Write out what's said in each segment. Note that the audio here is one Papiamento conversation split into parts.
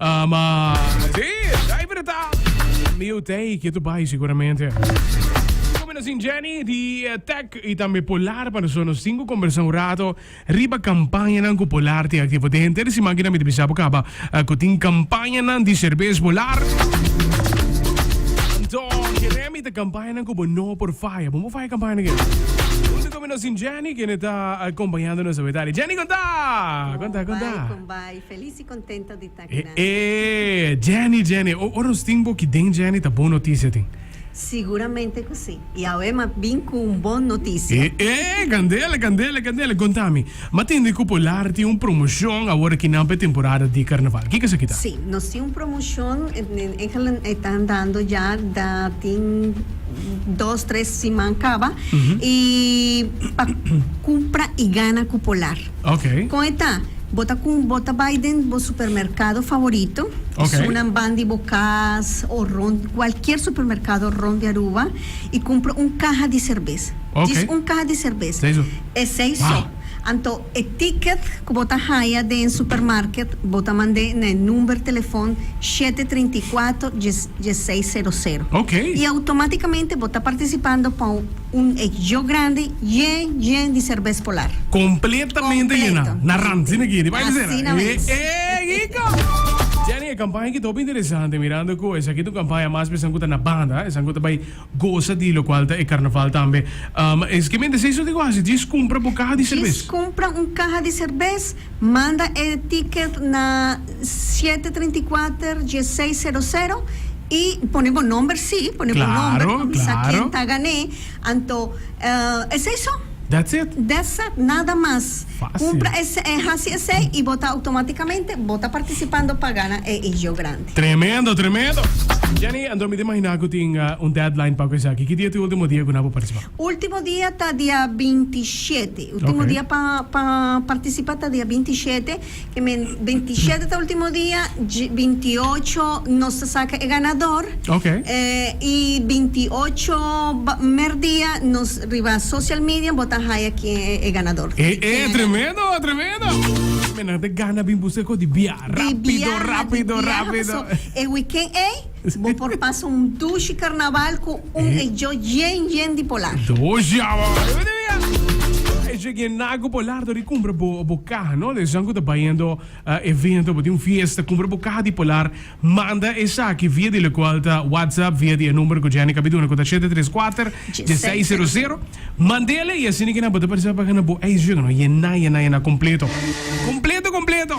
Ma sí, driver ta Miu tei ke tu bai seguramente. Como nos Jenny di Tech y tambe Polar pa nos nos tin ku conversa un rato riba campañanan ku Polar tin activo. Den henter siman kina mi ta bisa bo caba ku tin campañanan di Cervez Polar. Anto kere mi ta campañanan ku bo no por faya. Bo no por faya campañanan ke. Hunto ku mi nos Jenny kende ta acompañando nos awe tardi. Jenny konta! Konta, konta. Bai, bai. Feliz y contento di ta aki nan. E Jenny, Jenny, ora nos tin bo ki den Jenny ta bon noticia tin. Siguramente cu si. Y awe m'a bin cu un bon noticia. E e, candela, candela, candela. Contami, m'a tende cu Polar tin un promocion awor aki nan pa e temporada di carnaval. Kico esaki ta? Si, nos tin un promocion, eigenlijk e ta andando ya da tin dos, tres siman caba, y pa cumpra y gana cu Polar. Ok. Con e ta? Bo ta cu bo ta bay den bo supermercado favorito, Ok. esunnan ban di bo cas o rond cualkier supermercado rond di Aruba y cumpra un caha di cerbes. Ok. Djis un caha di cerbes. Esey so. Esey so. Wow. Anto e ticket cu bo ta haya den supermarket bo ta mand'e na e number telefon shete 34 djes djesseis sero sero. Ok. Y automaticamente bo ta participando pa un. Un ejo grandi yen yen di serbes Polar. Completamente Completo. yena. Na rand, sina ki, di bai di Asina sera. mes. E, e, Kiko! Jenny, e campaña aki ta hopi interesante, mirando cu esaki ta un campaña mas pa esan cu ta na banda, esan cu ta bai goza di locual ta e carnaval tambe. Um, es ke mente esei so digo haci, djis cumpra bo caha di Djis serbes. cumpra un caha di serbes, manda e ticket na siete 34 dieseis sero sero y pone bo nomber sí, pone bo nomber Claro, pa bisa claro. ken ta gané. Anto esei so. That's it. That's it, nada mas. Fácil. Cumpra ese, haci esei y bo ta automáticamente bo ta participando pa gana e ijo grandi. Tremendo, tremendo. Jenny, anto mi ta imagina cu tin un deadline pa cu esaki. Ki dia ta e ultimo dia cu nan por participa? Ultimo dia ta dia 27. Ultimo Ok. dia pa pa participa ta dia 27. Ke men 27 ta ultimo dia, 28 nos ta saca e ganador. Ok. Y 28 ba merdia nos riba social media bo ta haya kien e e ganador. E e tremendo, tremendo. Men nan ta gana bin busca ko di bia. Di Rapido, biaha, di rapido, biaha, rapido. paso e weekend ey bo por pasa un dushi carnaval cu un Eh. e yo yen yen di polar. Dushi abo. E yo yená cu polar dor di cumpra bo bo caha no. Esun cu ta bayendo evento bo tin un fiesta cumpra bo caha di polar manda esaki via di locual ta WhatsApp via di e number cu Jenny cabi duna cu ta shete tres kuater dieseis sero sero. Mandele y asina kina bo ta parse pa gana bo ijs no yená yená yená completo. Completo completo.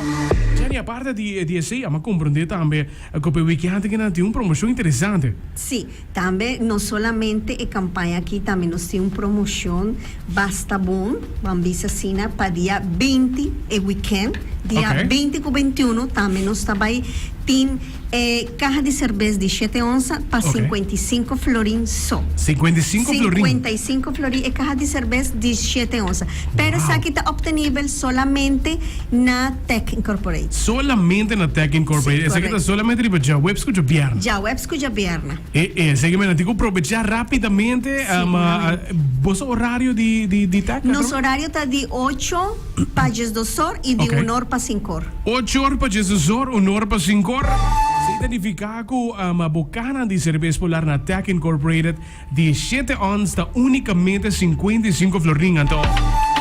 Jenny aparte di di esey ama comprende tambe cu pa e weekend kina tin un promocion interesante. Sí, Tambe no solamente e campaña aki, tambe nos tin un promocion basta bon, ban bisa asina, pa dia 20, e weekend, dia Ok. 20 cu 21, tambe nos ta bay tin e caha di cerbes di shete onsa pa Ok. 55 florin so. 55 florin. 55 florin e caha di cerbes di shete onsa. Pero Wow. esaki ta obtenibel solamente na Tech Incorporated. Solamente na Tech Incorporated. Sí, Esaki ta correcto. solamente riba djaweps cu djabièrnè. Djaweps cu djabièrnè. E e esaki men a tin cu probecha rapidamente. Siguramente. Boso horario di di di Tech? Nos horario ta di ocho pa diesdosor y di Ok. un or pa cincor. Ocho or pa diesdosor, un or pa cincor. Esey ta nifica cu bo canan di Cerbes Polar na Tech Incorporated Di e shete ons ta unicamente 55 florin anto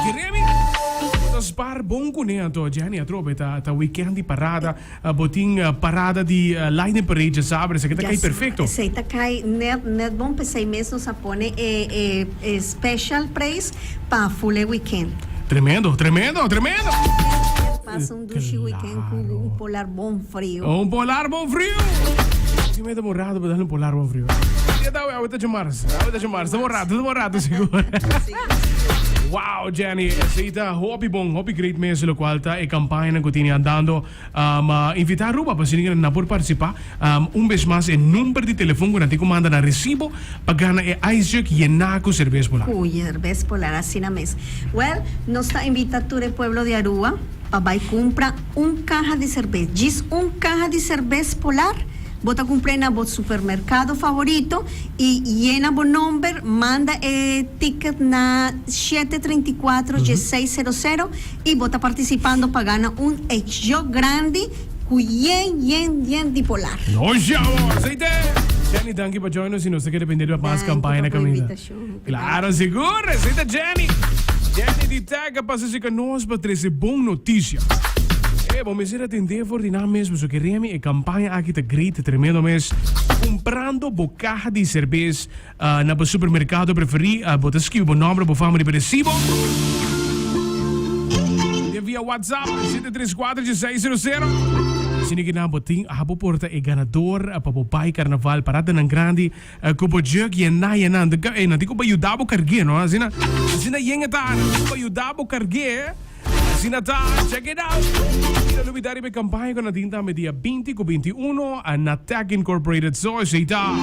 Jeremy bo ta spaar bon cune anto Jenny atrobe ta ta weekend di parada bo tin parada di Lightning Parade djasabra esaki ta cay perfecto. Esey ta cay net net bon pesey mes nos a pone e e e special prijs pa full e weekend. Tremendo tremendo tremendo. Pasa un dushi weekend cu un polar bon frio. Un polar bon frio. Si me ta bon rato pa dal un polar bon frio. Ya ta awe ta djamars. Awe ta djamars. Ta bon rato, ta bon rato sigur. Wow, Jenny, esey ta hopi bon, hopi great mes locual ta e campañanan cu tini andando. Um, invita Aruba pa asina nan por participa. Um, un bes mas e number di telefon cu nan tin cu manda na recibo pa gana e ice jug yena cu cerbes polar. Cu cerbes polar, asina mes. Well, nos ta invita tur e pueblo di Aruba pa bay cumpra un caha di cerbes. Djis un caha di cerbes polar bo ta cumpr'e na bo supermercado favorito y yena bo nomber, manda e ticket na shete 34 dieseis sero sero y bo ta participando pa gana un ejó grandi. Cu yen yen yen di Polar. Nos ya bo! Aceite! Jenny, danki pa join nos y nos ta kere pendiente pa mas Danki campaña pa na bo caminda. invitacion. Claro, sigur! Aceite Jenny! Jenny di Tech a pasa cerca nos pa trece bon noticia. E, bo mester atende for di nan mes, pasobra keremi e campaña aki ta great, tremendo mes. Cumprando bo caha di cerbes Na bo supermerkado preferí, bo ta skibi bo nòmber, bo fama riba resibo. Den via WhatsApp, 734 1600. Asina ki nan bo tin abo por ta e ganador pa bo bai karnaval paradanan grandi ku bo jug yená yená. E nan tin ku bai yuda bo karg'é no. Asina asina yen e ta, nan tin ku bai yuda bo karg'é. Asina ta, check it out! I no lubida riba e kampaña ku nan tin tambe dia 20 ku 21 na Tech Incorporated. So esei ta.